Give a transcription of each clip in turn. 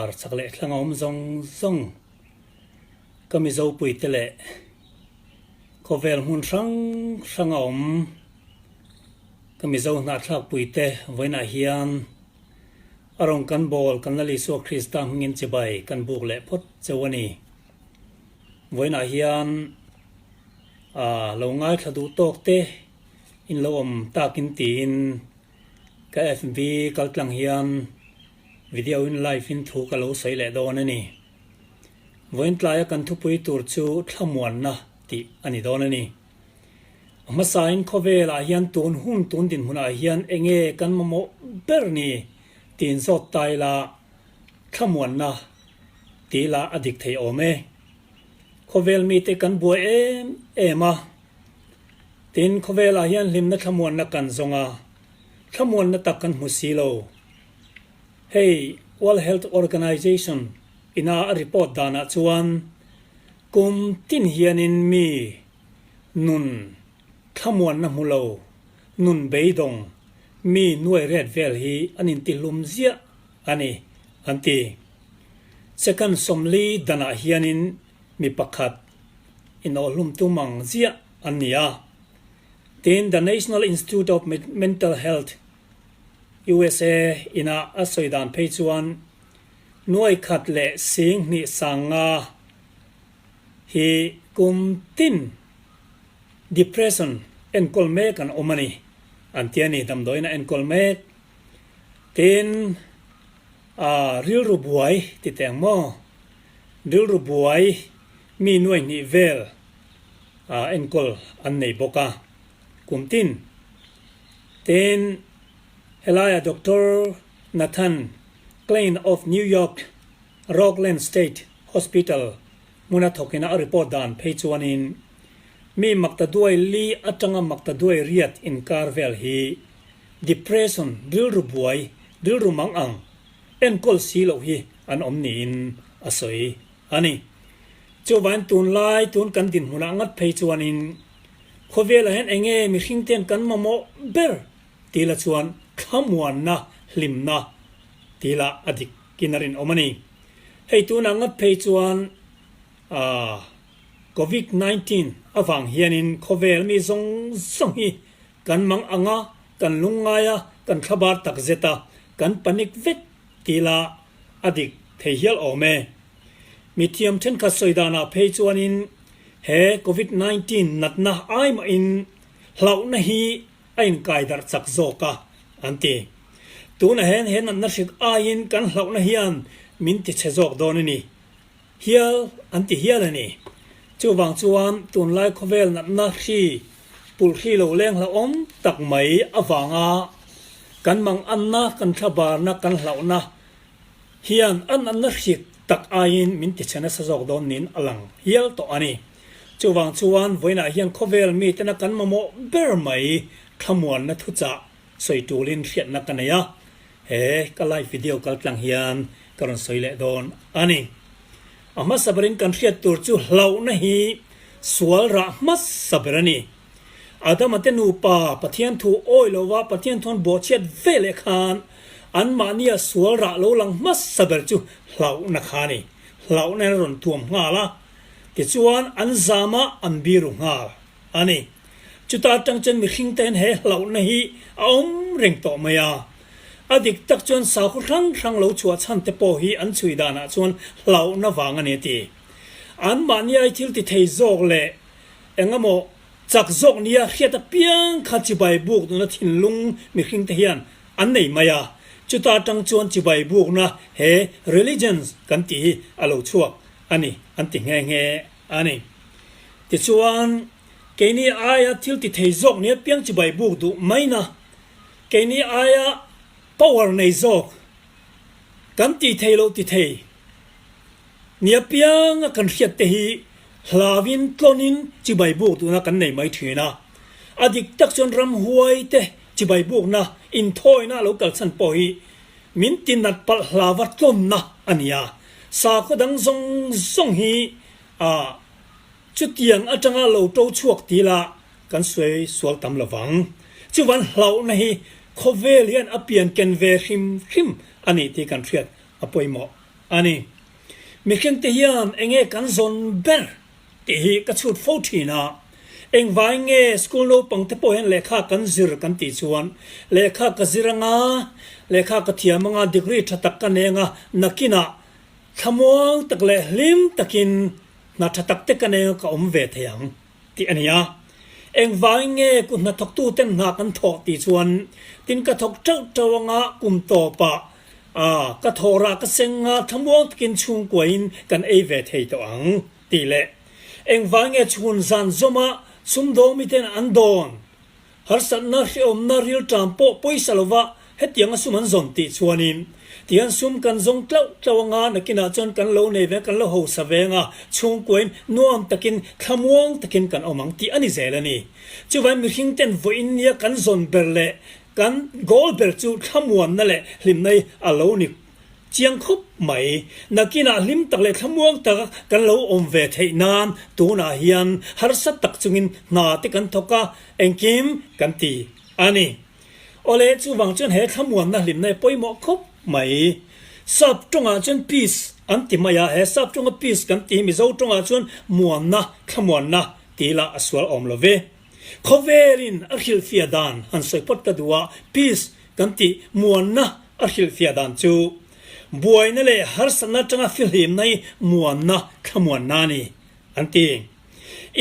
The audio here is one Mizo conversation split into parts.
Hmar chak leh thlang a awm zawng zawng ka Mizo puite leh khawvel hmun hrang hrang a awm ka Mizo hnahthlak puite vawiinah hian a rawn kan bawl kan Lal Isua Krista hmingin chibai kan buk leh phawt cheu a ni. Vawiinah hian lo ngaithla duh tawk te in lo awm takin tiin Ka FB kaltlang hian video in live in thu ka lo sawi leh dawn a ni. Vawiin tlaia kan thupui tur chu thlamuanna tih a ni dawn a ni. A hmasain khawvelah hian tun hun tun dinhmunah hian enge kan mamawh ber ni tiin zawt ta ila thlamuanna tih ila a dik thei awm e. Khawvel mite kan buai em em a. Tin, khawvelah hian hlimna thlamuanna kan zawng a, thlamuanna tak kan hmu si lo. Hei World Health Organization ina a report danah chuan kum tin hianin mi nun thlamuanna hmu lo, nun beidawng, mi nuai ret vel hi an intihlum ziah a ni, an ti. Second 40 danah hianin mi pakhat inawhhlum tum ang ziah an ni a. Tin, The National Institute of Mental Health, usa ina a sawi dan phei chuan nuai khat leh 20 sanga hi kum tin depression enkawl mek an awm a ni an ti a ni, damdawiin a enkawl mek. Tin, a rilru buai ti teh ang maw? Rilru buai mi nuai hnih vel enkawl an nei bawk a, kum tin tin helaia Doctor Nathan Klein of New York Rockland State Hospital hmuna thawkina a report dan phei chuanin mi maktaduai li atanga maktaduai riat inkar vel hi depression rilru buai rilru mang ang enkawl si loh hi an awm niin a sawi a ni. Chuvain tunlai tun kan dinhmunah ngat phei chuanin khawvelah hian eng nge mihring ten kan mamawh ber tih la chuan thlamuanna hlimna tih lah a dik in a rinawm a ni. Hei tunah ngat phei chuan aah Covid 19 avang hianin khawvel mi zawng zawng hi kan mang ang a, kan lungngai a, kan thlabar tak zet a, kan panic vek tih lah a dik thei hial awm e. Mithiam thenkhat sawi danah phei chuanin he Covid 19 natna ai mahin hlauhna hi a inkai darh chak zawk a, an ti. Tunah hian he natna hrik aiin kan hlauhna hian min tichhe zawk dawn a ni hial an ti hial a ni. Chuvang chuan tunlai khawvel natna hri pulh hri lo leng hlauhawm tak mai avanga kan manganna, kan thlabarna, kan hlauhna hian a natna hrik tak aiin min tichhe nasa zawk dawn niin a lang hial tawh a ni. Chuvang chuan vawiinah hian khawvel mitena kan mamawh ber mai thlamuanna thuchah sawi tulin hriatna ka nei a, he ka live video kal tlang hian ka rawn sawi leh dawn a ni. A hmasa berin kan hriat tur chu hlauhna hi sual rah hmasa ber a ni. Adama te nupa Pathian thu awi lova Pathian thuan bawhchhiat ve leh khan anmahnia sual rah lo lang hmasa ber chu hlauhna kha a ni. Hlauhna in a rawn tuam nghal a, tichuan an zam a, an biru nghal a ni. Chuta atang chuan mihring ten he hlauhna hi a awm reng tawh mai a. A dik tak chuan sakhaw hrang hrang lo chhuah chhan te pawh hi an chhui danah chuan hlauhna vang a ni a ti. Anmahni ai thil ti thei zawk leh Engemaw chak zawk nia hriat apiang kha chibai buk nuna thinlung mihring te hian an nei mai a, chuta atang chuan chibai bukna he religions kan tih hi a lo chhuak a ni an ti nghe nghe a ni. Tichuan, keini aia thil ti thei zawk nia piang chibai buk duh maina, keini aia power nei zawk kan tih thei loh ti thei, Nia pianga kan hriat te hi hlauin tlawnin chibai buk duhna kan nei mai thin a. A dik tak chuan ramhuai te chibai bukna inthawina a lo kal chhan pawh hi min tinat palh hlauva tlawnna a ni a. Sakhaw dang zawng zawng hi a chutiang atanga lo to chhuak ti la kan sawi sual tam lo vang. Chuvan hlauhna hi khawvel hian a pian ken ve hrim hrim a ni tih kan hriat a pawimawh. a ni. Mihringte hian enge kan zawn ber tih hi ka chhut fo thin a, engvai nge school naupang te pawh hian lehkha kan zir kan tih chuan lehkha ka zir anga, lehkha ka thiam anga, degree tha tak ka nei anga, nakinah thlamuang tak leh hlim takin hna tha tak te ka nei anga ka awm ve thei ang tih a ni a. Engvai nge kut hnathawktu ten hna kan thawh tih chuan tin ka thawk teuh teuh anga kum tawpah A, ka thawhrah ka seng a, thlamuang takin chhungkuain kan ei ve thei tawh ang, tih leh engvang nge chhun zan zawma sumdawng miten an dawn? Harsatna, hrehawmna, rilṭam pawh pawisa lova hetianga sum an zawn tih chuanin tihian sum kan zawng tlauh tlauh anga nakinah chuan kan lo nei ve, kan lo hausa ve anga chhungkuain nuam takin, thlamuang takin kan awm ang tih a ni zel a ni. Chuvangin mihringten vawiin nia kan zawn ber leh Kan goal ber chu thlamuanna leh hlimna hi a lo ni chiang khawp mai. Nakinah hlim tak leh thlamuang taka kan lo awm ve theih nan tunah hian harsa tak chungin hna te kan thawk a, engkim kan ti a ni. Awle, chuvang chuan he thlamuanna hlimna hi pawimawh khawp mai. Sap tawngah chuan peace an ti mai a, he sap tawnga peace kan tih hi Mizo tawngah chuan muanna, thlamuanna tih lah a sual awm lo ve. Khawvelin a hrilhfiah dan han sawi phawt ka duh a, peace kan tih muanna a hrilhfiah dan chu buaina leh harsatna atanga fihlimna hi muanna thlamuanna a ni an ti.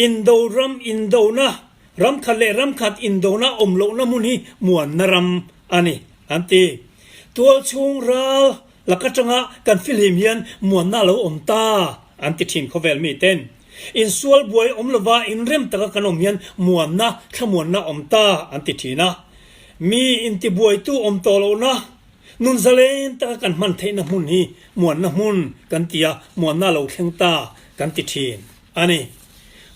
Indo ram indona, ram khat leh ram khat indona awm lohna hmun hi muanna ram a ni an ti. Tualchhung ral lak atanga kan fihlim hian muanna a lo awm ta an ti thin khawvel miten. Insual buai awm lova inrem taka kan awm hian muanna, thlamuanna awm ta an ti thin a. Mi intibuaitu awm tawh lohna, nun zalen taka kan hman theihna hmun hi muanna hmun kan ti a, muanna a lo thleng ta kan ti thin a ni.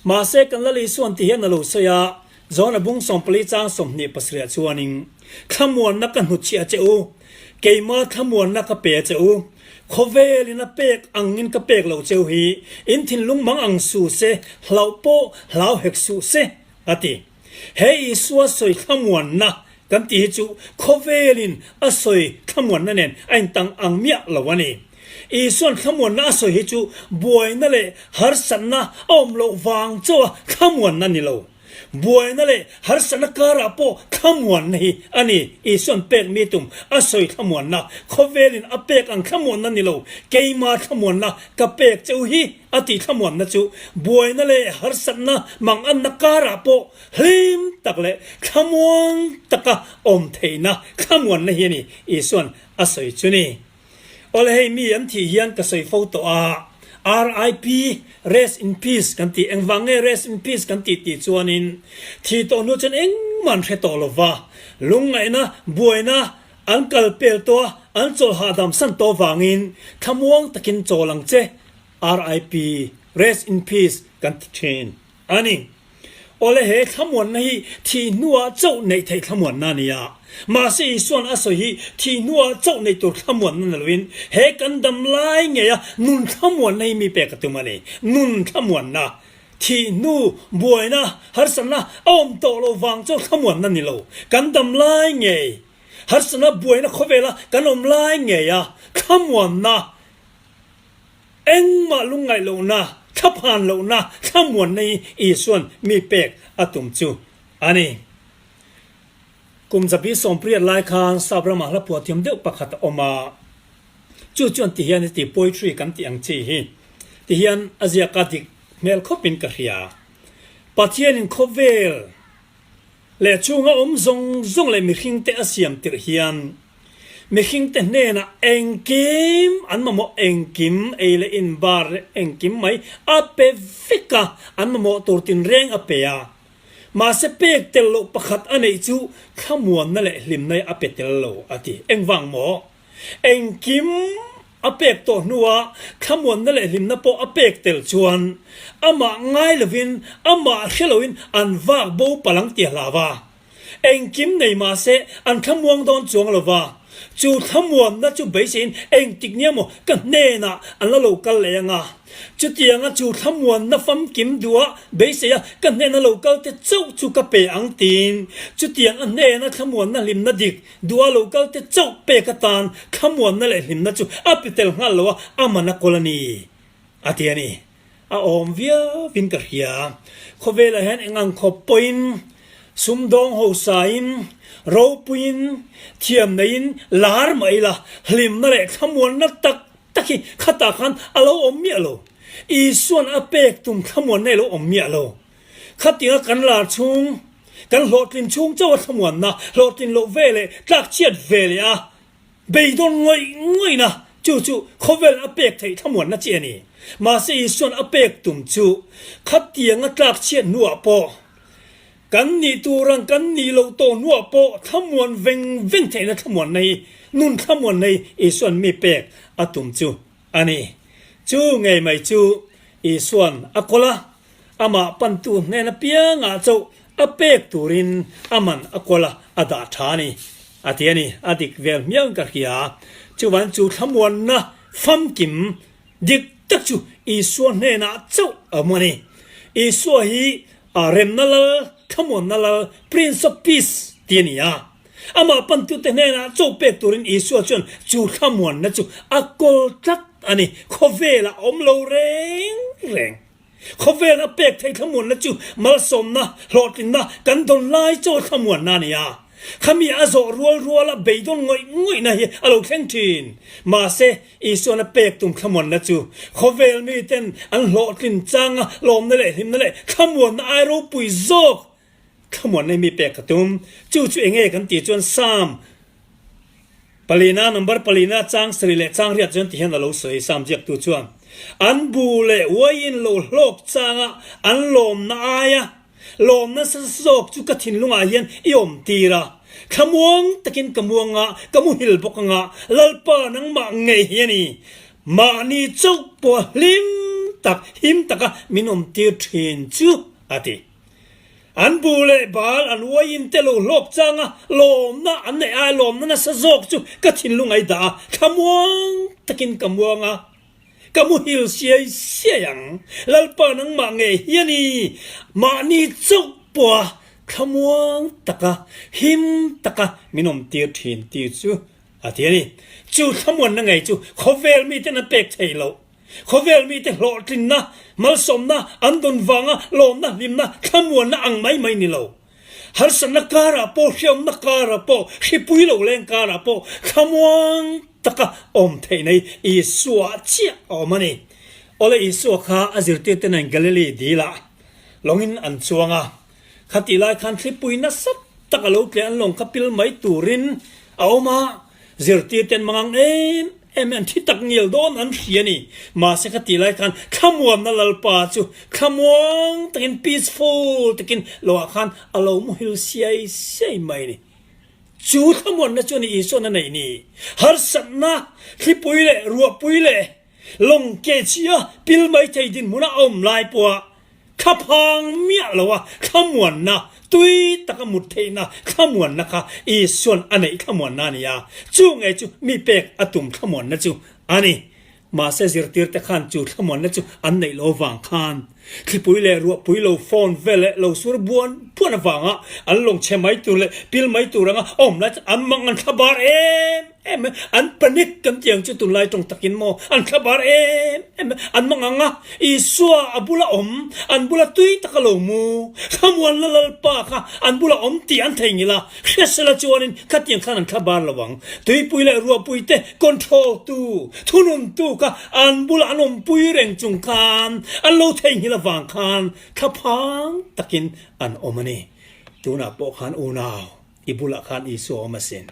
Mahse kan Lal Isuan ti hian a lo sawi a, John a bung 14 chang 27 ah chuanin, Thlamuanna ka hnutchhiah che u, Keima thlamuanna ka pe che u, khawvelin a pek angin ka pek lo cheu hi, in thinlung mang ang suh se, hlauh pawh hlau hek suh se, a ti. He Isua sawi thlamuanna kan tih hi chu khawvelin a sawi thlamuanna nen a intang ang miah lo a ni. Isua'n thlamuanna a sawi hi chu buaina leh harsatna a awm loh vang chauha thlamuanna ni lo. Buaina leh harsatna karah pawh thlamuanna hi a ni. Isua'n pek mi tum a sawi thlamuanna, khawvelin a pek ang thlamuanna ni lo, keima thlamuanna ka pek cheu hi a tih thlamuanna chu buaina leh harsatna manganna karah pawh hlim tak leh thlamuang taka awm theihna thlamuanna hi a ni, Isua'n a sawi chu ni. Awle hei mi an thih hian ka sawi fo tawh a, RIP, Rest in Peace, kan tih, engvang nge Rest in Peace kan tih tih chuanin thih tawh hnu chuan engmah an hre tawh lo va, lungngaihna, buaina an kal pel tawh a, an chawl hahdam san tawh vangin thlamuang takin chawl ang che, RIP, Rest in Peace, kan ti thin a ni. Awle he thlamuanna hi thih hnuah chauh neih theih thlamuanna a ni a. Mahse Isua'n a sawi hi thih hnuah chauh neih tur thlamuanna ni loin he kan dam lai ngeia nun thlamuanna hi mi pek a tum a ni. Nun thlamuanna, thih hnu buaina, harsatna a awm tawh loh vang chauh thlamuanna ni lo. Kan dam lai ngei, harsatna buaina khawvela kan awm lai ngeia thlamuanna, Engmah lungngaih lohna, thlaphan lohna, thlamuanna hi Isua'n mi pek a tum chu a ni. Kum zabi sawmpriat lai khan Sap ramah hla phuah thiam deuh pakhat a awm a, chu chuan ti hian heti poetry kan tih ang chi hi ti hian a ziak a dik hmel khawpin ka hria. Pathianin khawvel leh chhunga awm zawng zawng leh mihringte a siam tirh hian mihringte hnenah engkim an mamawh engkim ei leh in bar leh engkim mai a pe vek a, an mamawh tur tinreng a pe a. Mahse pek tel loh pakhat a neih chu thlamuanna leh hlimna a pe tel lo a ti. Engvang maw? Engkim a pek tawh hnua thlamuanna leh hlimna pawh a pek tel chuan amah ngai lovin, amah hre loin an vak bo palang ti a hlau a. Engkim nei mah se an thlamuang dawn chuang lo va. Chu thlamuanna chu beiseiin engtik nia maw ka hnenah an la lo kal leh anga. Chutianga chu thlamuanna famkim duha beiseia ka hnena lo kal te chauh chu ka pe ang tiin chutiang a hnena thlamuanna hlimna dik duha lo kal te chauh pek atan thlamuanna leh hlimna chu a pe tel nghal lo a, a man a kawl a ni a ti a ni. A awm viauin ka hria. Khawvelah hian eng ang khawp pawhin sumdawng hosain, ropuiin, thiam neiin lar mah ila hlimna leh thlamuanna tak tak hi khatah khan a lo awm miah lo. Isua'n a pek tum thlamuanna i lo awm miah lo. Khatinga kan lar chhung, kan hlawhtlin chhung chauh a thlamuanna, hlawhtlin loh ve leh tlakchhiat ve leh a beidawn ngawih ngawihna chu chu khawvel a pek theih thlamuanna chi a ni. Mahse Isua'n a pek tum chu khatianga tlakchhiat hnuah pawh Kan nih tur ang kan nih loh tawh hnuah pawh thlamuan veng veng theihna thlamuanna hi nun thlamuanna hi Isua'n mi pek a tum chu a ni. Chu ngei mai chu Isua'n a kawl a, amah pantu hnen apiangah chauh a pek turin a man a kawl a, a dah tha a ni a ti a ni. A dik vel hmiang ka hria. Chuvan chu thlamuanna famkim Dik tak chu Isua hnenah chauh a awm a ni. Isua hi remna lal, thlamuanna lal, Prince of Peace ti a ni a. Amah pantute hnenah chauh pek turin Isua chuan chu thlamuanna chu a kawl tlat a ni. Khawvelah a awm lo reng reng. Khawvel a pek theih thlamuanna chu malsawmna, hlawhtlinna kan dawn lai chaw thlamuanna a ni a. Khami a zawh rual ruala beidawn ngawih ngawihna hi a lo thleng thin. Mahse, Isuan a pek tum thlamuanna chu khawvel miten an hlawhtlin changa lawmna leh hlimna leh thlamuanna ai ropui zawk thlamuanna hi mi pek ka tum. Chu chu enge kan tih chuan Psalm Palina, number palina chang sarih leh chang riat chuan ti hian a lo sawi, Sam ziaktu chuan an bu leh uaiin lo hlawk changa an lawmna aia lawmna zawk chu ka thinlungah hian i awm tir a, thlamuang takin ka muang a, ka muhil bawk anga, Lalpa nangmah ngei hi a ni, mahni chauh pawh hlim tak, him taka min awm tir thin chu, a ti. An bu leh bal an uaiin te lo hlawk chang a, lawmna an neih ai lawmna nasa zawk chu ka thinlung ai dah a, thlamuang takin ka muang a, ka muhil siai siai ang. Lalpa nangmah ngei hi a ni, mahni chauh pawha thlamuang taka him taka min awmtir thin ti chu a ti a ni. Chu thlamuanna ngei chu khawvel miten an pek thei loh. Khawvel mite hlawhtlinna, malsawmna an dawn vanga lawmna, hlimna, thlamuanna ang mai mai ni lo. Harsatna karah pawh, hriamna karah pawh, hripui lo leng karah pawh thlamuang taka awm theihna hi Isua chiah a awm a ni. Awle Isua kha a zirtirte nen Galilee dilah lawngin an chuang a. Khatih lai khan thlipui nasa tak a lo tleh an lawng kha pil mai turin a awm a. Zirtirten mangang em em an thi tak ngial dawn an hria a ni. Mahse kha tih lai khan thlamuanna Lalpa chu thlamuang takin peaceful takin loah khan a lo muhil siai siai mai a ni. Chu thlamuanna chu a ni Isuan a neih ni. Harsatna, thlipui leh ruahpui leh lawng kehchhia pil mai thei dinhmuna a awm lai pawha Thlaphang miah lo a thlamuanna, tui taka mut theihna thlamuanna kha Isua'n a neih thlamuanna a ni a, chu ngei chu mi pek a tum thlamuanna chu a ni. Mahse zirtirte khan chu thlamuanna chu an neih lo vang khan thlipui leh ruahpui lo phone vel leh lo sur buan buan avanga an lawng chhe mai tur leh pil mai tur anga awm lai chu an mang an thlabar em em mai, an panic kan tih ang chu tunlai tawng takin maw an thlabar em em mai, an mang ang a. Isua a bula awm, an bula tui taka lo mu, thlamuanna Lalpa kha an bula awm tih an thei ngil a, hriatsela chuanin khatiang khan an thlabar lo ang. Tuipui leh ruahpui te control tu, thununtu kha an bula an awmpui reng chung khan an lo thei ngil avang khan thlaphang takin an awm a ni. Tunah pawh khan unau, i bulah khan Isua awm asin.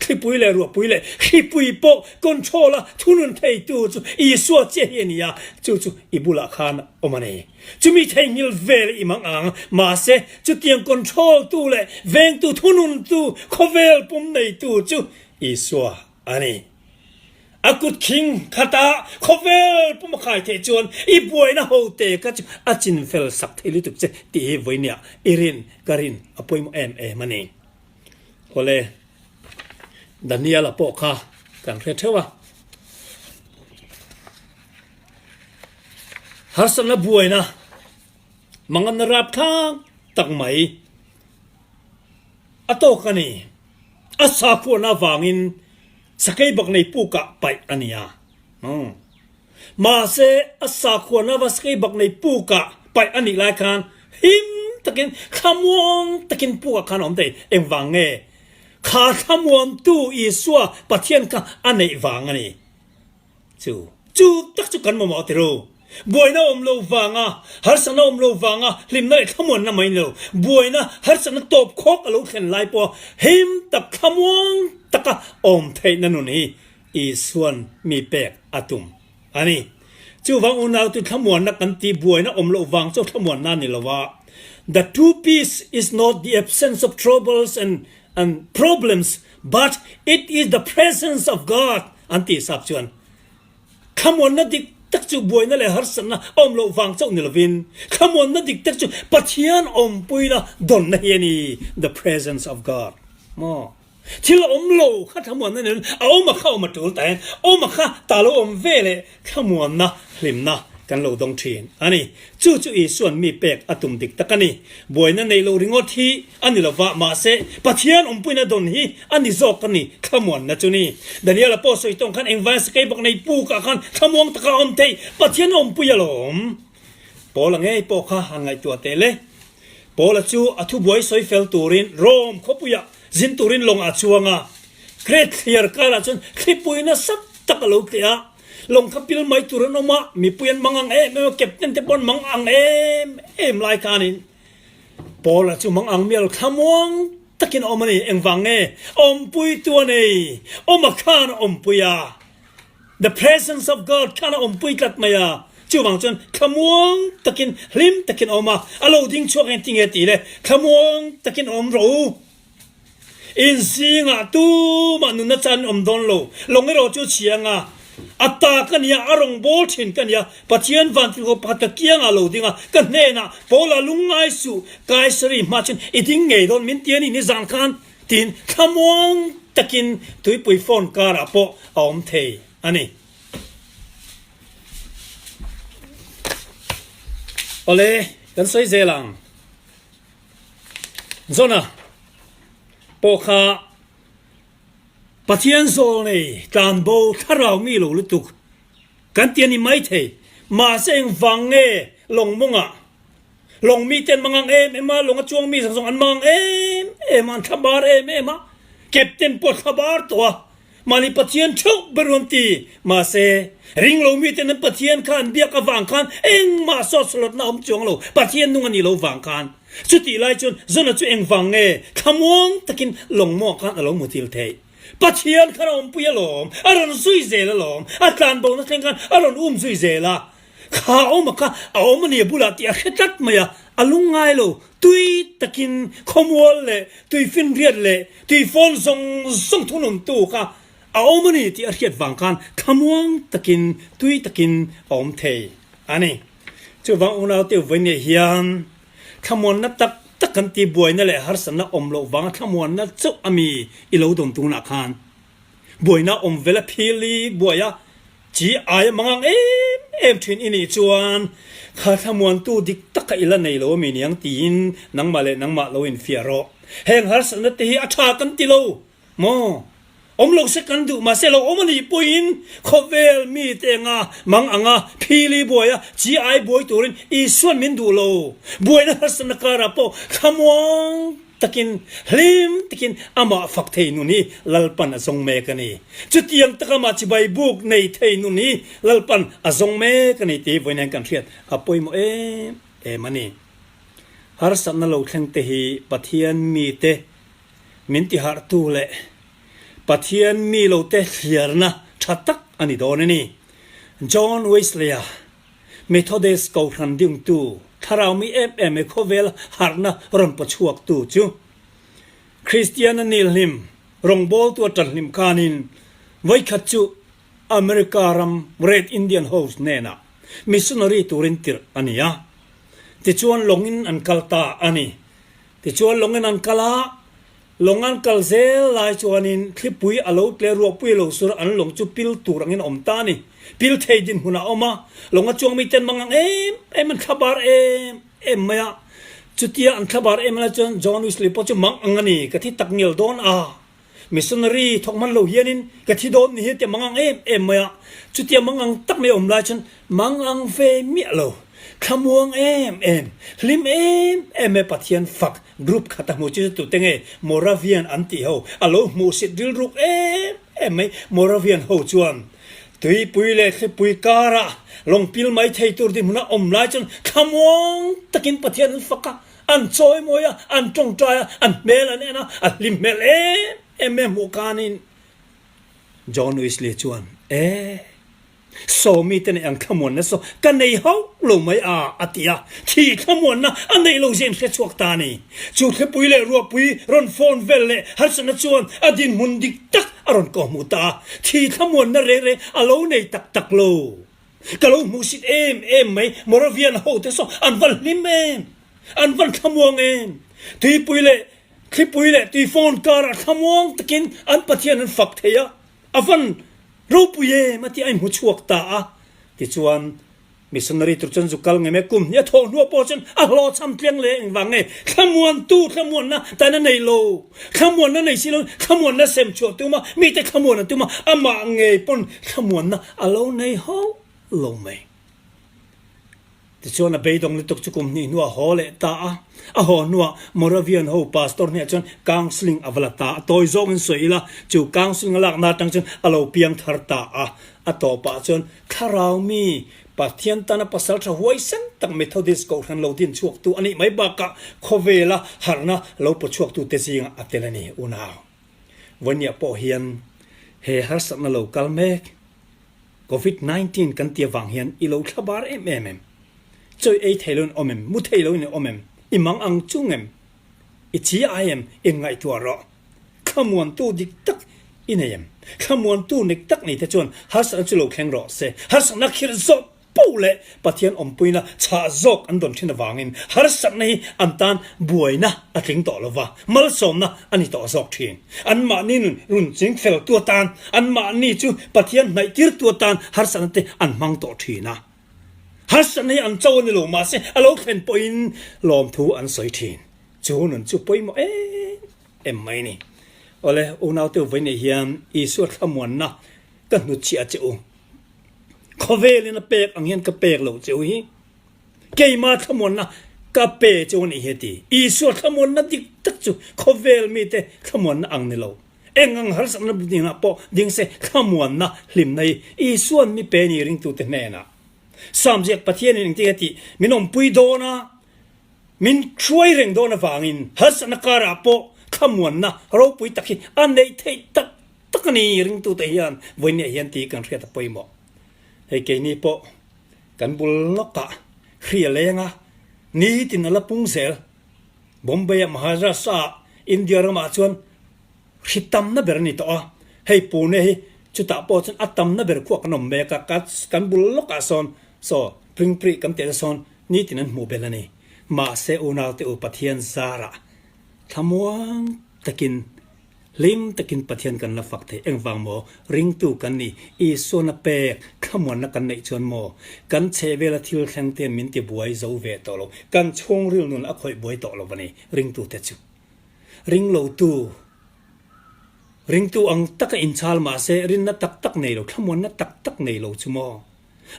Thlipui leh ruahpui leh hripui pawh control a thunun theitu chu Isua chiah hi a ni a, chu chu i bulah khan awm a ni. Chumi theihnghilh vel i mang ang, mahse chutiang control tu leh vengtu thununtu khawvel pum neitu chu Isua a ni. A kut khing khata khawvel pum a khai theih chuan i buaina hote kha chu a chinfel sak thei lutuk che tih hi vawinia i rin ka rin a pawimawh em em a ni. Awle. Daniel-a pawh kha kan hre theuh a. Harsatna buaina manganna rapthlak tak mai a tawk a ni. A sakhuana avangin sakei bak nei pukah paih a ni a. Mahse, a sakhuana va sakei bak nei pukah paih a nih lai khan him takin thlamuang takin pukah khan a awm thei. Engvang nge? Kha thlamuantu Isua Pathian kha a neih vang a ni. Chu chu tak chu kan mamawh ti ru. Buaina awm lo vanga, harsatna awm lo vanga hlimna leh thlamuanna mai ni lo. Buaina, harsatna tawp khawk a lo thlen lai pawha him tak thlamuang taka awm theihna nun hi Isuan mi pek a tum a ni. Chuvang unau chu thlamuanna kan tih buaina awm loh vang chu thlamuanna a ni lo a. The true peace is not the absence of troubles and and problems but it is the presence of God an tih sap chuan thlamuanna dik tak chu buaina leh harsatna a awm loh vang chauh ni lovin thlamuanna dik tak chu Pathian awmpuina dawnna hi a ni the presence of God maw thil a awm lo kha thlamuanna ni lovin a awm a kha awm a tul ta hian awm a kha ta lo awm ve leh Thlamuanna hlimna kan lo dawng thin a ni. Chu chu Isua'n mi pek a tum dik tak a ni. Buaina neih loh ringawt hi a ni lova, mahse Pathian awmpuina dawn hi a ni zawk a ni, thlamuanna chu ni. Daniela pawh sawi tawng khan engvai sakei bawk nei pukah khan thlamuang taka a awm theih, Pathian a awmpui alawm. Paula ngei pawh kha han ngaihtuah teh le. Paula chu a thubuai sawi fel turin Rome khawpuiah zin turin lawng a chuang a. Crete thliar karah chuan thlipui nasa tak a lo tleh a. Lawng kha pil mai tur an awm a, mipui an mang ang em em a, captain te pawh an mang ang em em lai khanin Paula chu mang ang mial thlamuang takin a awm a ni. Engvang nge? Awmpuitu a nei, awm a khan a awmpui a. The presence of God khan a awmpui tlat mai a, chuvang chuan thlamuang takin hlim takin a awm a, a lo ding chhuak eng tinge tih le, thlamuang takin awm rawh u. In zingah tumah nunna chan awm dawn lo, lawng erawh chu chhiang a, a ta ka nia, a rawn bawl thin ka nia, Pathian vantirhkoh pakhat ka kiangah lo ding a, ka hnenah, Paula lungngai suh, Kaisari hma chuan i ding ngei dawn min ti a ni nizan khan. Tin, thlamuang takin tuipui phone karah pawh a awm thei a ni. Awle, kan sawi zel ang. Jona pawh kha Pathian zawl nei tlanbo thlarau mi lo lutuk kan ti a ni maithei. Mahse engvang nge lawng mawngah Lawng mite an mangang em em a, lawng a chuang mi zawng zawng an mangang em em a, an thla bar em em a, captain pawh thla bar tawh a, mahni Pathian theuh ber an ti. Mahse, ring lo miten an Pathian kha an biak avang khan engmah sawtsalawtna a awm chuang lo, Pathian nung a nih lo vang khan. Chutih lai chuan Jonah chu engvang nge thlamuang takin lawng mawng khan a lo mutil theih? Pathian khan a awmpui alawm, a rawn zui zel alawm, a tlanbo na thleng khan a rawn um zui zel a. Kha awm a kha a awm a ni a bulah tih a hre tlat mai a, a lung ngai lo. Tui takin khawmual leh tuifinriat leh tuifawn zawng zawng thununtu kha a awm a ni tih a hriat vang khan thlamuang takin tui takin a awm thei a ni. Chuvang unaute vawiinah hian thlamuanna tak tak kan tih buaina leh harsatna awm loh vanga thlamuanna chauh a mi i lo dawn tunah khan buaina awm vel a phil i buai a, Chi aia mangang em em thin i nih chuan kha thlamuantu dik taka i la nei lo ami niang tiin nangmah leh nangmah lo infiah rawh. Heng harsatna te hi a tha kan ti lo maw? Awm lo se kan duh mahse lo awm a nih pawhin khawvel mite anga mang anga phili buaia chi ai buai turin Isuan min duh lo. Buaina harsatna karah pawh thlamuang takin, hlim takin amah fak thei nun hi Lalpan a zawng mek a ni. Chutiang taka amah chibai buk nei thei nun hi Lalpan a zawng mek a ni tih hi vawiin hian kan hriat a pawimawh em em a ni. Harsatna lo thleng te hi Pathian mite min tiharhtu leh Pathian mi lote thliarna tha tak a ni dawn a ni. John Wesley-a Methodist Kohhran dingtu, thlarau mi em em he khawvel harhna rawn paw chhuaktu chu Kristiana nilhlim rawngbawltu a tanhlim khanin vawikhat chu America ram Red Indian ho hnenah missionary turin tirh a ni a. Tichuan lawngin an kal ta a ni. Tichuan lawngin an kal a. Lawng an kal zel lai chuanin thlipui a lo tle ruahpui a lo sur a, an lawng chu pil tur angin a awm ta a ni. Pil thei dinhmun a awm a, lawng a chuang miten mang ang em em an thlabar em em mai a. Chutia an thlabar em lai chuan John Wesley pawh chu mang ang a ni, ka thi tak ngial dawn a. Missionary thawk hman lo hianin ka thi dawn ni hi tia mang ang em em mai a. Chutia mang ang tak mai a awm lai chuan mang ang ve miah lo, thlamuang em em, hlim em em mai Pathian fak group khat a hmu chu chu tute nge Moravian an tih ho a lo hmuhsit rilruk em em mai. Moravian ho chuan tuipui leh thlipui karah lawngpil mai thei tur dinhmun a awm lai chuan thlamuang takin Pathian an fak a. An chawimawi a, an tawngtai a, an hmel an en a, a hlim hmel em em mai hmuh kanin John Wesley chuan, E, saw mite nei ang thlamuanna saw ka nei hauh lo mai a, a ti a. Thi thlamuanna a neih lo zia in hre chhuak ta a ni. Chu thlipui leh ruahpui rawn phone vel leh harsatna chuan a dinhmun dik tak a rawn kawhhmuh ta a. Thi thlamuanna reng reng a lo nei tak tak lo. Ka lo hmuhsit em em mai, Moravian ho te saw an van hlim em, an van thlamuang em. Tuipui leh thlipui leh tuifawn karah thlamuang takin an Pathian an fak thei a, a van ropui em a tih a inhmu chhuak ta a. Tichuan, missionary tur chuan zu kal ngei mai, kum hnih a thawh hnuah pawh chuan a hlawhchham tliang leh engvang nge thlamuantu thlamuanna taina nei lo. Thlamuanna nei si lo, thlamuanna sem chhuah tum a, mite thlamuan an tum a, amah ngei pawn thlamuanna a lo nei hauh lo mai. Tichuan a beidawng lutuk chu kum hnih hnuah a haw leh ta a, a haw hnuah Moravian ho pastor hnehah chuan counselling a va la ta a, tawi zawngin sawi ila chu counselling a lakna atang chuan a lo piang thar ta a, a tawpah chuan thlarau mi Pathian tana pasal tha huaisen tak Methodist Kohhran lo din chhuaktu a nih mai bakah khawvela harhna lo paw chhuaktute zingah a tel a ni. Unau, Vawiniah pawh hian he harsatna lo kal mek Covid 19 kan ti avang hian i lo thla bar em em em? Chawi ei thei loin awm em? Mu thei loin i awm em? I mang ang chung em? I chi ai em? Inngaihtuah rawh. Thlamuantu dik tak i nei em? Thlamuantu dik tak nei te chuan harsatna chu lo thleng rawh se. Harsatna khirh zawk poh leh Pathian awmpuina chhah zawk an dawn thin avangin harsatna hi an tan buaina a tling tawh lo va, malsawmna a ni tawh zawk thin. Anmahni nun run ching feltu atan, anmahni chu Pathian hnaihtirtu atan harsatna te an hmang tawh thin a. Harsatna hi an cho a ni lo, mahse a lo thlen pawhin lawmthu an sawi thin. Chu nun chu pawimawh em em mai ni. Awle, unaute u vawiin hian Isua thlamuanna ka hnutchhiah che u. Khawvelin a pek ang hian ka pek loh che u hi. Keima thlamuanna ka pe che u anih hi a ti. Isua thlamuanna dik tak chu khawvel mite thlamuanna ang ni lo. Eng ang harsatna dinah pawh ding se thlamuanna hlimna hi Isua'n mi pe ni ringtute hnenah. Sam ziak Pathianin engtin a tih? Min awmpui dawn a. Min hruai reng dawn avangin harsatna karah pawh thlamuanna ropui tak hi a neih theih tak tak a ni ringtute hian vawinia hian tih kan hriat a pawimawh. Hei keini pawh kan bul lawkah hri a leng a, nitin a la pung zel. Bombay-ah Maharashtra-ah India ramah chuan Hri tamna ber a ni tawh a, hei Pune hi chutah pawh chuan a tamna ber khuah kan awm mek a, kan bul lawkah sawn saw Pringpri kan tih te sawn nitin an hmuh belh a ni. Mahse unaute u Pathian zarah thlamuang takin hlim takin Pathian kan la fak thei. Engvang maw ringtu kan nih Isuana pek thlamuanna kan neih chuan maw kan chhehvela thil thleng ten min ti buai zo ve tawh lo, kan chhungril nun a khawih buai tawh lo a ni ringtute chu. Ringlotu, ringtu ang taka inchhal mahse rinna tak tak nei lo, thlamuanna tak tak nei lo chu maw?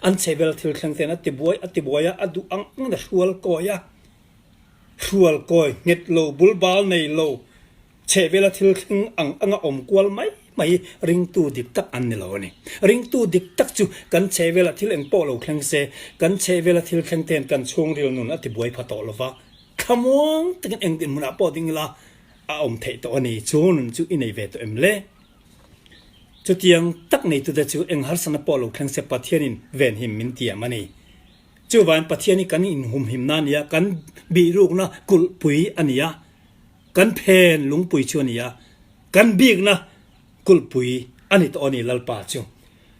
An chhehvel thil thleng ten a ti buai a ti buai a, a duh ang angin a hrual kawi a. Hrual kawi nghet lo, bul bal nei lo, chhehvela thil thleng ang anga awm kual mai mai hi ringtu dik tak an ni lo a ni. Ringtu dik tak chu kan chhehvela thil eng pawh lo thleng se, kan chhehvela thil thleng ten kan chhungril nun a ti buai pha tawh lo va, Thlamuang takin eng dinhmunah pawh ding ila a awm theih tawh a ni. Chu nun chu i nei ve tawh em le? Chutiang tak neitute chu eng harsatna pawh lo thleng se Pathianin venhim min tiam a ni. Chuvain Pathian hi kan inhumhimna a ni a, kan bihrukna kulhpui a ni a, kan phen lungpui chu a ni a, kan bikna kulhpui a ni tawh a ni Lalpa chu.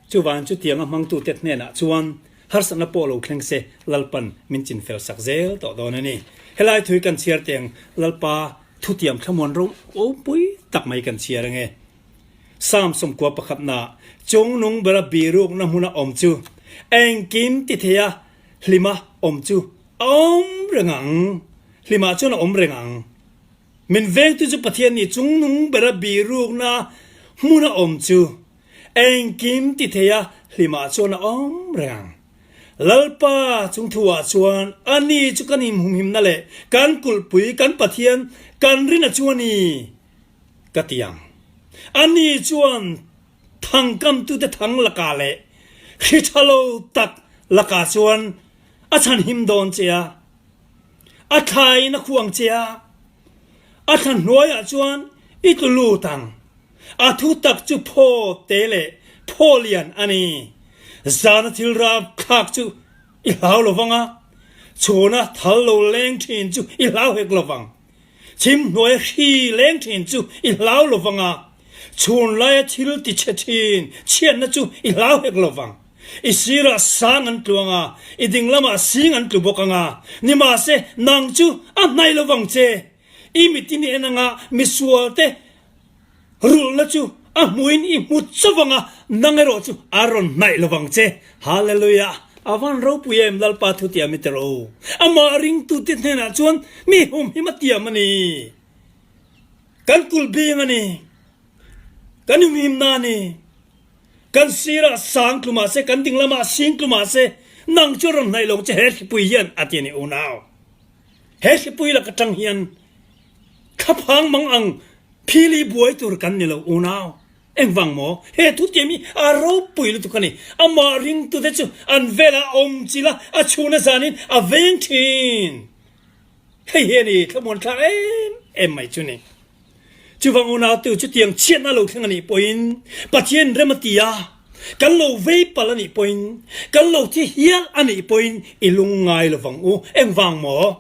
Chuvang chutianga hmangtute hnenah chuan harsatna pawh lo thleng se Lalpan min chinfel sak zel tawh dawn a ni. Helai thui kan chhiar teng Lalpa. Thutiam thlamuan ropui tak mai kan chhiar ange. Psalm 91 na Chungnung bera birukna hmuna awm chu engkim ti theia hlima awm chu a awm reng ang. Hlimah chuan a awm reng ang. Min vengtu chu Pathian nih chungnung bera birukna hmuna awm chu engkim ti theia hlimah chuan a awm reng ang. Lalpa chungthu-ah chuan ani chu kan inhumhimna leh kan kulhpui, kan Pathian, kan rina chu a ni, ka ti ang. Ani chuan thangkamtute thang lakah leh hri tha lo tak lakah chuan a chhanhim dawn che a, a thlaiin a khuang che a, a thla hnuaiah chuan i tlu lut ang. A thutak chu phaw te leh phaw lian a ni. Zana thil rapthlak chu i hlau lo vang a, chhuna thal lo leng thin chu i hlau hek lo vang. Chhim hnuaia hri leng thin chu i hlau lo vang a, chhun laia thil ti chhe thin chhiatna chu i hlau hek lo vang. I sirah sang an tlu ang a, i ding lamah sing an tlu bawk ang a, nimahse nang chu a hnaih lo vang che. I mitin i en ang a, misualte Rulhna chu a hmuin i hmu chauh ang a, nang erawh chu a rawn hnaih lo vang che. Hallelujah! A van ropui em Lalpa thutiam i tel o. Amah ringtute hnenah chuan mi humhim a tiam a ni. Kan kulh bing a ni. Kan humhimna a ni. Kan sirah sang tlu mah se, kan ding lamah sing tlu mah se, nang chu a rawn hnaih lo che he hripui hian a ti a ni unau. He hripui lak atang hian Thlaphang mang ang phili buai tur kan ni lo unau. Engvang maw? He thutiam hi a ropui lutuk a ni. Amah ringtute chu an velah a awm chilh a, a chhun a zanin a veng thin. Hei hi a ni thlamuan thlak em em mai chu ni. Chuvang unautu chutiang chhiatna lo thleng a nih pawhin Pathian rem a ti a, kan lo vei palh a nih pawhin, kan lo thi hial a nih pawhin i lungngai lovang u. Engvang maw?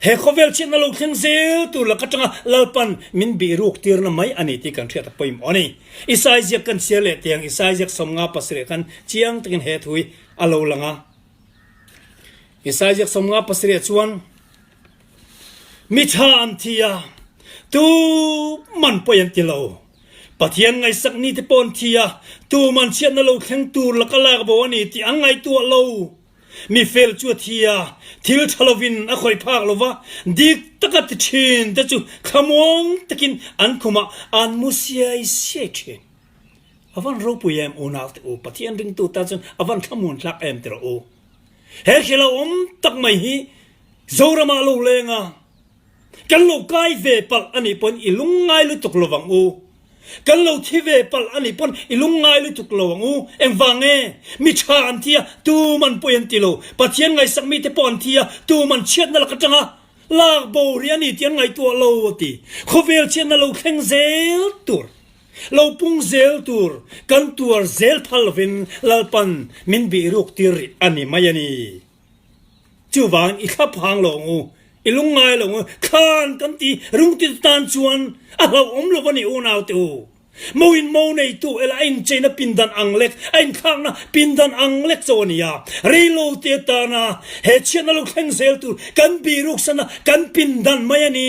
He khawvel chhiatna lo thleng zel tur lak atanga Lalpan min bih ruk tirna mai a ni tih kan hriat a pawimawh a ni. Isai ziak kan chhiar leh tiang Isai ziak 57 khan chiang takin he thu hi a lo lang a. Isai ziak 57 chuan, Mi tha an thi a, tu man pawi an ti lo. Pathian ngaihsak ni te pawh an thi a, tu man chhiatna lo thleng tur laka lak bo a ni tih an ngaihtuah lo. Mi fel chu a thi a, thil tha lovin a khawih phak lo va, dik taka ti thin te chu thlamuang takin an khumah an mu siai siai thin. A van ropui em unau te u, Pathian ringtu tan chuan a van thlamuan tlak em ti rawh u. He hrilh a awm tak mai hi Zoramah lo leng a, Kan lo kai ve palh a nih pawn i lungngai lutuk lo vang u. Kan lo thi ve palh a nih pawn i lungngai lutuk lo ang u. Engvang nge? Mi tha an thi a, tum an pawi an ti lo. Pathian ngaihsak mite pawh an thi a, tum an chhiatna lak atanga lak bo rih a ni tih an ngaihtuah lo a ti. Khawvel chhiatna lo thleng zel tur, lo pung zel tur, kan tuar zel phal lovin Lalpan min bihruk tir rih a ni mai a ni. Chuvangin i thlap hang lo ang u, i lungngai lo ang u, thlan kan ti rungti tan chuan a hlauhawm lo a ni unau te u. Mo in mo neitu ela a incheina pindan ang lek, a inthlakna pindan ang lek cho a ni a. Reilo te atana he chhiatna lo thleng zel tur kan biruksana kan pindan mai a ni.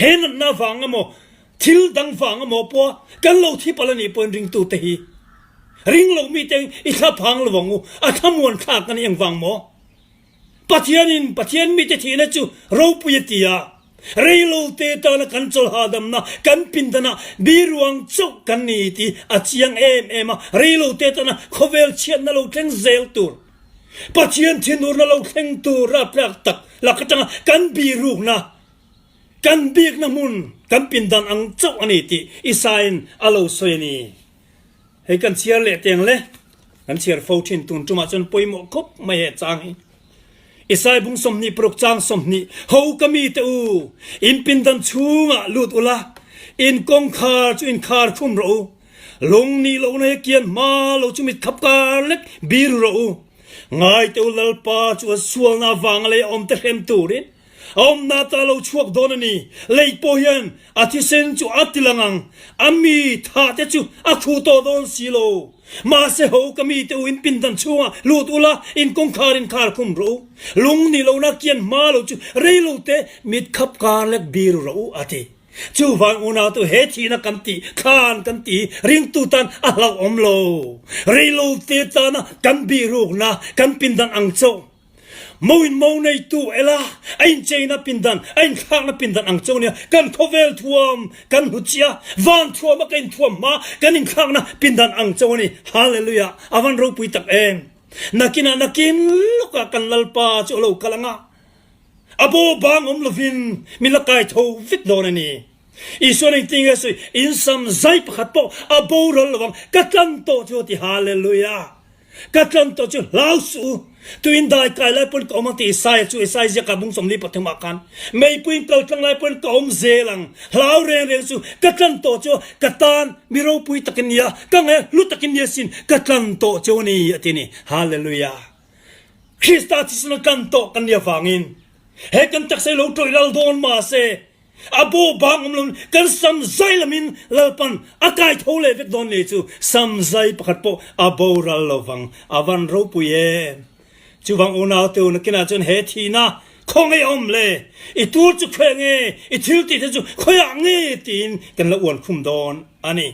He natna vang emaw, thil dang vang emaw pawha kan lo thi palh a nih pawhin ringtute hi ring lo mite i thlaphang lo ang u, a thlamuan thlak a ni engvang maw? Pathianin Pathian mite thihna chu ropui a ti a, reilote tana kan chawlh hahdamna kan pindanah biruang chauh kan ni tih a chiang em em a, reilote tana khawvel chhiatna lo thleng zel tur, Pathian thinurna lo thleng tur raptlak tak lak atanga kan birukna Kan bikna hmun kan pindan ang chauh a ni tih Isaiin a lo sawi a ni. Hei kan chhiar leh teng le, kan chhiar fo thin tun tumah chuan pawimawh khawp mai he chang hi. Isai bung 26 chang 20, Ho ka mi te u, in pindan chhungah lut ula, in kawngkhar chu in khar khum rawh u, lung nih lohna hi kian hma lo chu mit khap kar lek bir rawh u. Ngai te u Lalpa chu a sualna avanga lei a awm te hrem turin. A awmna ata a lo chhuak dawn a ni. Lei pawh hian a thisen chu a ti lang ang, a mi thah te chu a khu tawh dawn si lo. Mahse ho ka mite u in pindan chhungah lut ula, in kawngkhar in khar khum rawh u. Lung ni lohna kian hma lo chu rei lo te mit khap kar lek bir rawh u, a ti. Chuvang unautu he thihna kan tih thlan kan ti ringtu tan a hlauhawm lo. Reilote tana kan bihrukna kan pindan ang chauh. Mo in mo neitu ela a incheina pindan a inthlakna pindan ang chauh nia kan khawvel thuam kan hmu chiah van thuama ka inthuam hma kan inthlakna pindan ang chauh a ni. Hallelujah! A van ropui tak em! Nakinah nakin lawkah kan Lalpa chu a lo kal ang a. A bo bang awm lovin min la kai tho vek dawn a ni. Isuan engtin nge sawi, In sam zai pakhat pawh a boral lo ang, ka tlan tawh chu a ti. Hallelujah! Ka tlan tawh chu hlau suh u, tuin dai kai lai pawn ka awm ang ti Isaiah chu Isaiah ziakah bung 43 ah khan, Meipuiin kal tlang lai pawn ka awm zel ang, hlau reng reng chu ka tlan tawh chu ka tan mi ropui takin nia, ka ngaih hlu takin nia sin, ka tlan tawh chu a ni a ti a ni. Hallelujah! Krista thisen a tlan tawh kan nih avangin he kan taksa hi lo tawih lal dawn mahse a bo bang awm loin kan sam zai lamin Lalpan a kai tho leh vek dawn nei chu sam zai pakhat pawh a boral lovang a van ropui em. Chuvang unau te u nakinah chuan he thihna khawngaih a awm le i tur chu khawiah nge i thil tih te chu khawiah nge tiin kan la uan khum dawn a ni.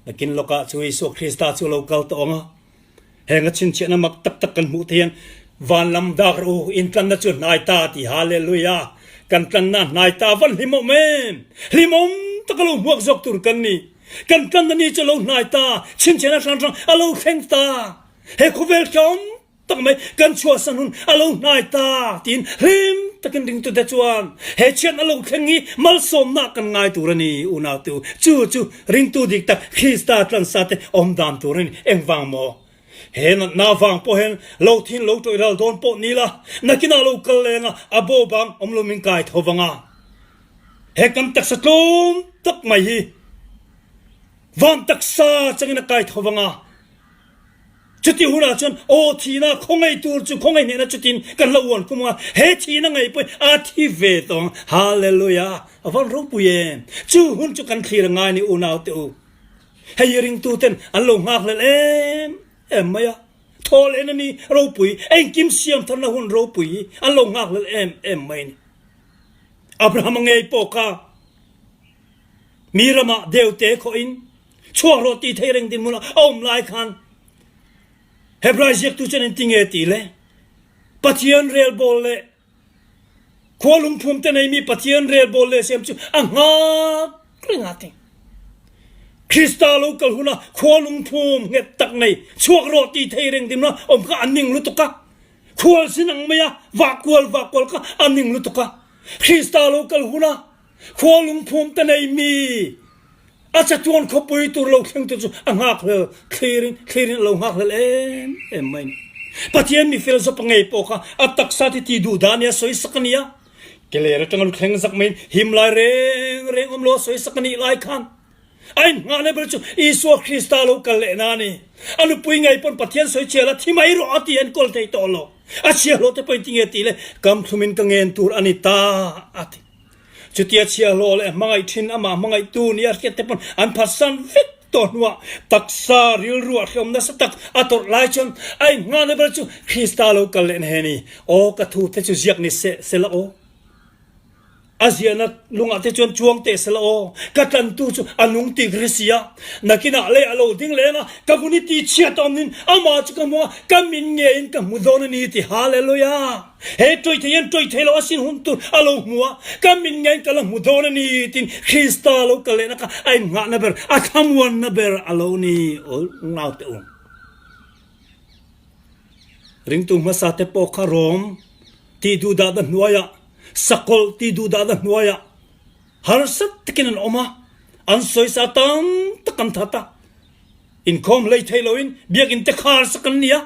Nakin lawkah chu Isua Krista chu a lo kal tawh ang a. Heng a chhinchhiahna mak tak tak kan hmuh te hian van lam dak rawh u, in tlanna chu hnai ta ti Hallelujah! Kan tlanna hnai ta van hlimawm em! Hlimawm tak a lo hmuak zawk tur kan ni. Kan tlanna ni chu a lo hnai ta, chhinchhiahna hrang hrang a lo thleng ta. He khawvel tlawm tak mai kan chhuahsan hun a lo hnai ta tiin hlim takin ringtute chuan he chhiatna lo thleng hi malsawmna kan ngai tur a ni unautu. Chu chu Ringtu dik tak Krista tlansa te awm dan tur a ni. Engvang maw? He natna vang pawh hian lo thin lo tawih ral dawn pawh ni la, nakinah lo kal leng a, a bo bang awm lo min kai tho vang a. He kan taksa tlawm tak mai hi van taksa changin a kai tho vang a. Chuti hunah chuan aw thihna khawngaih tur chu khawngaih hnehna chutin kan la uan kum ang a, he thihna ngaih pawhin a thi ve tawh ang. Hallelujah! A van ropui em! Chu hun chu kan thlir a ngai ni unau te u. Hei hi ringtu ten an lo nghakhlel em em mai a, thawl en a ni ropui, engkim siam tharna hun ropui hi an lo nghakhlel em em mai a ni. Abrahama ngei pawh kha mi ramah deute khawhin Chhuak rawh tih theih reng dinhmun a awm lai khan Hebrai ziaktu chuan engti nge tih le? Pathian relbawl leh khua lungphum te neimi Pathian relbawl leh siam chu a nghak reng a ti. Krista lo kal huna khua lungphum nghet tak nei chhuak rawh tih theih reng dinhmun a awm kha a ning lutuk a. Khual sin ang mai a vah kual vah kual kha a ning lutuk a. Krista lo kal huna khua lungphum te neimi A chatuan khawpui tur lo thleng tu chu a nghakhlel thlirin thlirin a lo nghakhlel em em mai a ni. Pathian mifel zawpa ngei pawh kha a taksa ti ti duh dah nia sawi sak a ni a. Keler atanga lu thleng zak maiin him lai reng reng awm lo a sawi sak a nih lai khan a innghahna ber chu Isua Krista lo kal lehna a ni. A nupui ngei pawn Pathian sawi chhiah la thi mai rawh a ti an kawl thei tawh lo. A chhiahhlawh te pawhin tinge tih le kam thlumin ka ngen tur a ni ta a ti. Chutia chhiahhlawh leh hmangaih thin amah hmangaihtu nia hriat te pawn an phatsan vek tawh hnuah taksa rilru a hreawm nasa tak a tawrh lai chuan a innghahna ber chu Krista lo kal leh na he ni. Aw ka thu te chu ziak ni se se la aw. A ziahna lungah te chuan chuang teh se la aw. Ka tlantu chu a nung tik ri si a. Nakinah lei a lo ding leng a, ka vun i ti chhiat awm nin amah chu ka hmu a, ka min ngeiin ka hmu dawn a ni ti Hallelujah! He tawih thei hian tawih thei lo asin hun tur a lo hmu a, ka min ngeiin ka la hmu dawn a ni tiin Krista lo kal lehna kha a innghahna ber, a thlamuanna ber a lo ni aw naute u. Ringtu hmasa te pawh kha Rom tih duhdahna hnuaiah, sakawlh tih duhdahna hnuaiah harsa takin an awm a, an sawisa tam tak an that a. Inkhawm hlei thei loin biakinn te khar sak an ni a,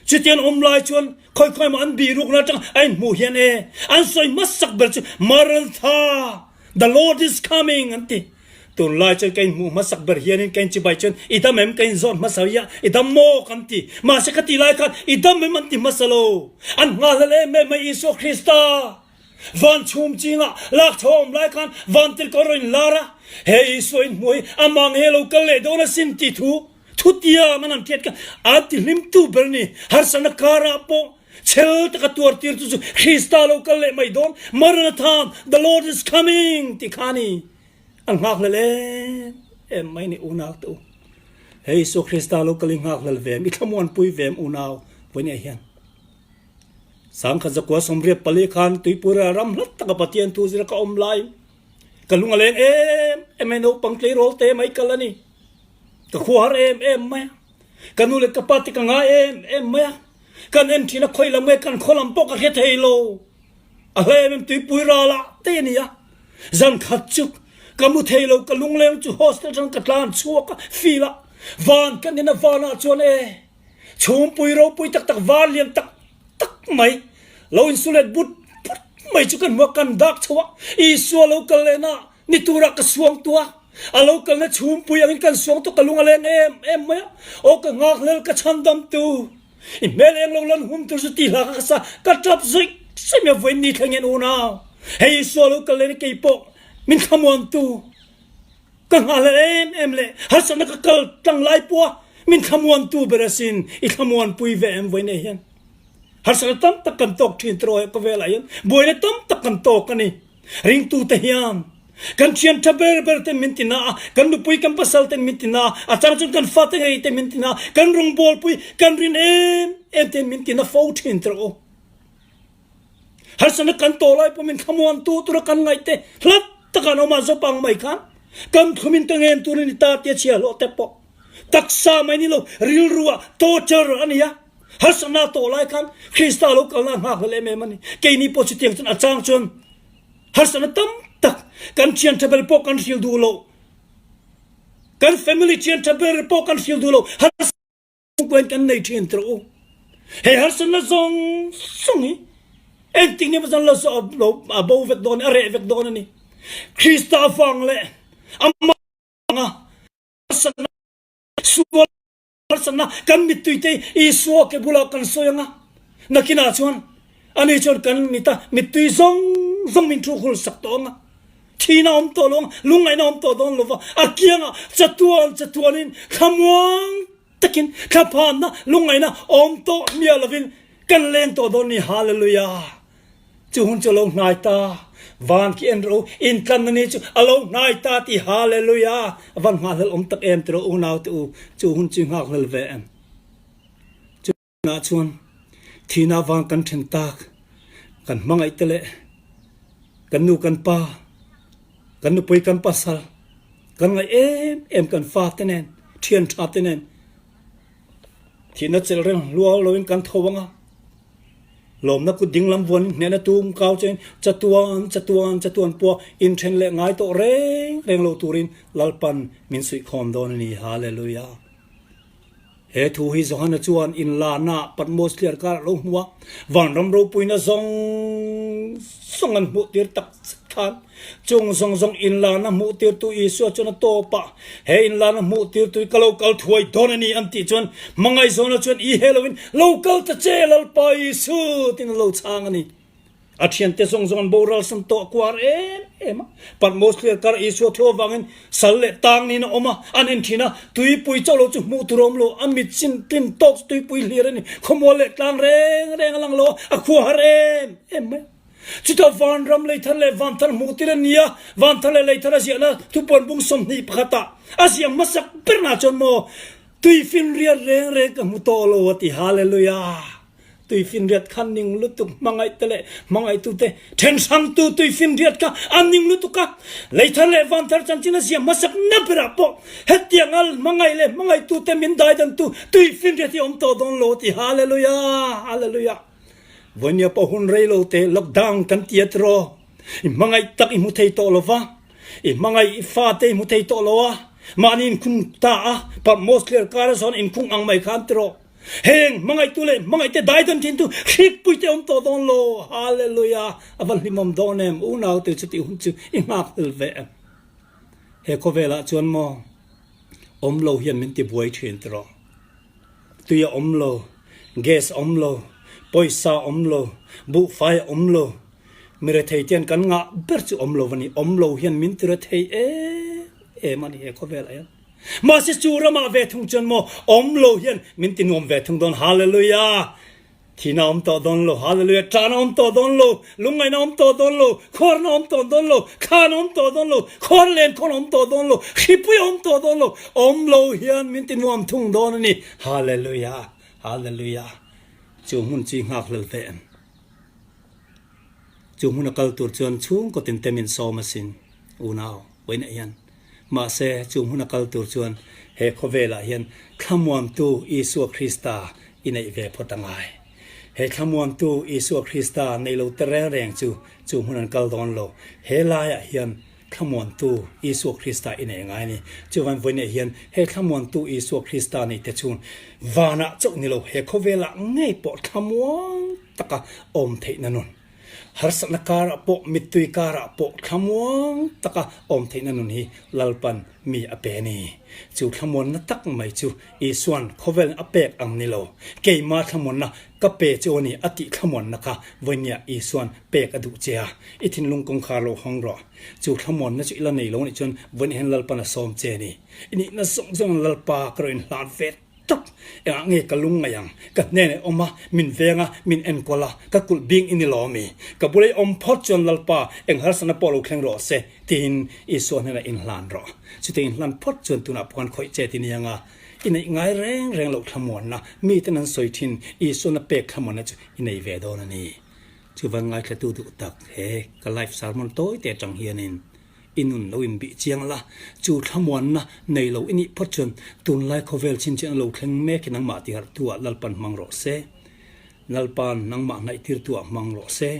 chutiang awm lai chuan khawi khawi emaw an bihrukna atang a inhmuh hian e, an sawi hmasak ber chu Maranatha, the Lord is coming an ti. Tunlai chuan ka inhmuh hmasak ber hianin ka inchibai chuan i dam em ka inzawt hmasa hi a, i dam maw kan ti. Mahse ka tih lai khan i dam em an ti hmasa lo. An nghahhlelh em em mai Isua Krista. Van chhum chingah lak chho a awm lai khan vantirhkoh a rawn inlar a, He Isua in hmuh hi amah nge lo kal leh dawn asin tih thu thutiam an han hriat kha a tihlimtu ber a ni. Harsatna karah pawh chhel taka tuar tirtu chu Krista lo kal leh mai dawn, Maranatha, the Lord is coming tih kha a ni. An nghakhlel em em mai ni unau te u. He Isua Krista lo kal i nghakhlel ve em, i thlamuanpui ve em unau vawinia hian. Sangkhat zakua 84 khan Tuipura ram hlat taka Pathian thu zira ka awm lai ka lung a leng em em mai naupang tleirawl te mai kal a ni. Ka khua har em em mai a. Ka nu leh ka pa te ka ngai em em mai a. Kan en thin a khawi lam nge kan khaw lam pawh ka hre thei lo. A hla em em tuipui ral ah te a ni a. Zan khat chu ka mu thei lo ka lungleng chu hostel atang ka tlan chhuak a field ah van kan en a van ah chuan e chhumpui ropui tak tak var lian tak tak mai lo insulet but but mai chu kan hmu a kan dak chho a Isua lo kal leh na ni turah ka suang tu a a lo kalna chhumpui angin kan suang tu ka lung a leng em em mai a aw ka nghakhlel ka chhandam tu I hmel eng lo lan hum tur chu ti hla kha ka sa, ka tap zuih zuih mai a vawiin ni thleng hian unau hei Isua lo kal leh kei pawh min thlamuantu ka nghahhlelh em em leh harsatna ka kal tlang lai pawha min thlamuantu ber asin i thlamuanpui ve em vawiin eh hian harsatna tam tak kan tawk thin tiraw he khawvelah hian buaina tam tak kan tawk a ni. Ringtute hian kan thian tha ber ber ten min ti na a, kan nupui kan pasal ten min ti na a, a chang chuan kan fate ngei te min ti na a, kan rawngbawlpui kan rin em em ten min ti na fo thin tawh u. Harsatna kan tawh lai pawh min thlamuan tu tura kan ngaih te hlat taka an awm a, zawpang mai khan kan thlumin ka ngen tur a ni ta tia chhia hlawh te pawh taksa mai ni lo rilru ah torture a ni a. Harsatna tawh lai khan Krista lo kalna a nghak hlel em em a ni. Keini pawh chutiang chuan a chang chuan harsatna tam tak kan thian tha ber pawh kan hril duh lo. Kan family thian tha ber pawh kan hril duh lo. Harsatna kan nei thin tawh u. He harsatna zawng zawng hi engtik ni zan lo lo a bo vek dawn a reh vek dawn a ni. Krista avang leh amah anga harsatna sual Harsatna kan mittui te Isua ke bulah kan sawi ang a, nakinah chuan ani chuan kan mita mittui zawng zawng min thu hul sak tawh ang a, thihna a awm tawh lo ang, lungngaihna a awm tawh dawn lo va, a kiangah chatuan chatuanin thlamuang takin thlaphanna lungngaihna awm tawh miah lovin kan leng tawh dawn ni. Hallelujah! Chu hun chu a lo hnai ta. Van khi en rawh u, intlanna ni chu a lo hnai ta ti Hallelujah! A van nghahhlel awm tak em tiraw unau te u, chu hun chu i nghakhlel ve em? Chu hunah chuan thihna van kan then tak, kan hmangaih te leh kan nu kan pa, kan nupui kan pasal, kan ngaih em em kan fa te nen, thian tha te nen thihna chelh reng hluau loin kan tho ang a. Lawmna kut dinglam vuan hnehna tum kau chuan chatuan chatuan chatuan pawh inthen leh ngai tawh reng reng lo turin Lalpan min suihkhawm dawn a ni. Hallelujah! He thu hi Johana chuan inlana Patmos thliar karah lo hmu a, vanram ropuina zawng zawng an hmuh tir tak zet khan Chung zawng zawng inlana hmuh tirtu Isua chuan a tawp a, He inlana hmuh tirtu hi ka lo kal thuai dawn a ni an tih chuan hmangaihzawna chuan i he loin lo kal ta che Lalpa Isu tiin a lo chhang a ni. A thiante zawng zawng an boral san tawh a kuar em em a. Patmos thliar kar Isua thu avangin sal leh tang niin a awm a, an en thin a, tuipui chauh lo chu hmuh tur a awm lo, a mit chin tlin tawk chu tuipui hlir a ni, khawmual leh tlang reng reng a lang lo a, a khua har em em mai a. Chutah vanram leithar leh vanthar hmuh tir a ni a, vanthar leh leithar a ziahna thupuan bung 21 ah a ziah hmasak berna chuan maw tuifinriat reng reng ka hmu tawh lo a ti. Hallelujah! Tuifinriat kha ning lutuk hmangaih te leh hmangaihtute then hrangtu tuifinriat kha a ning lutuk a, leithar leh vanthar chanchin a ziah hmasak na berah pawh hetianga hmangaih leh hmangaihtute min daidantu tuifinriat hi a awm tawh dawn lo a ti. Hallelujah! Hallelujah! Vawinia pawh hun rei lo te lockdown kan ti a tiraw? I hmangaih tak i hmu thei tawh lo va, i hmangaih i fate i hmu thei tawh lo a, mahni inkhung ta a, Patmos thliar kara zawn inkhung ang mai khan tiraw? Heng hmangaihtu leh hmangaihte daidan thintu hrikpui te awm tawh dawn lo. Hallelujah! A va hlimawm dawn em? Unaute chutih hun chu i nghakhlel ve em? He khawvelah chuan maw awm lo hian min tibuai thin tiraw? Tui a awm lo, gas a awm lo, pawisa a awm lo, buhfai a awm lo. Mi rethei te hian kan ngah ber chu awm lo a ni. Awm lo hian min ti rethei em em a ni he khawvelah hian. Mahse chu ramah ve thung chuan maw awm lo hian min ti nuam ve thung dawn. Hallelujah! Thihna awm tawh dawn lo. Hallelujah! Ṭahna awm tawh dawn lo. Lungngaihna awm tawh dawn lo. Khuarna awm tawh dawn lo. Thlana awm tawh dawn lo. Khuar len khawn awm tawh dawn lo. Hripui awm tawh dawn lo. Awm lo hian min ti nuam thung dawn a ni. Hallelujah! Hallelujah! Chu hmun chi nghak hlel ve em? Chu hmuna kal tur chuan chhungkaw tin te min sawm asin, unau Wayne-a hian. Mahse, chu hmuna kal tur chuan he khawvelah hian thlamuantu Isua Krista i neih ve phawt a ngai. He thlamuantu Isua Krista nei lo te reng reng chu chu hmun an kal dawn lo. He laiah hian Thlamuantu Isua Krista i nei ngai a ni. Chuvan vawiinah hian he Thlamuantu Isua Krista nei te chhung vanah chauh ni lo he khawvelah ngei pawh thlamuang taka awm theihna nun, harsatna karah pawh mittui karah pawh thlamuang taka awm theihna nun hi Lalpan mi a pe a ni. Chu thlamuanna tak mai chu Isua'n khawvelin a pek ang ni lo, keima thlamuanna ka pe chu a ni a tih thlamuanna kha vawinia Isua'n pek a duh che a, i thinlung kawngkhar lo hawng rawh. Chu thlamuanna chu i la nei lo nih chuan vawiin hian Lalpan a sawm che a ni. I nihna zawng zawng Lalpa ka rawn inhlan ve tak. Engah nge ka lung ngaih ang? Ka hnenah i awm a, min veng a, min enkawl a, ka kulh bing i ni lo ami? Ka bula i awm phawt chuan Lalpa eng harsatna pawh lo thleng rawh se tiin Isua hnenah inhlan rawh. Chutiang inhlan phawt chuan tunah pawh khan khawih che ti nia nga I neih ngai reng reng loh thlamuanna, miten an sawi thin Isuana pek thlamuanna chu i nei ve dawn a ni. Chuvan ngaithlatu duh tak he ka life sermon tawi te atang hianin i nun lo inbih chiang la, chu thlamuanna nei lo i nih phawt chuan tunlai khawvel chhinchhiahna lo thleng mek hi nangmah tiharh tu ah Lalpan hmang rawh se. Lalpan nangmah hnaihtir tu ah hmang rawh se.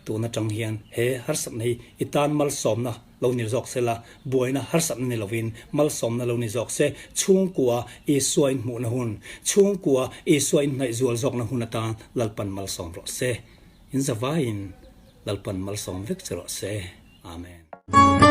Tun atang hian he harsatna hi i tan malsawmna lo ni zawk se la, buaina harsatna ni lovin malsawmna lo ni zawk se, chhungkua Isua inhmuhna hun, chhungkua Isua inhnaih zual zawkna hun atan Lalpan malsawm rawh se. In zavaiin Lalpan malsawm vek che rawh se. Amen.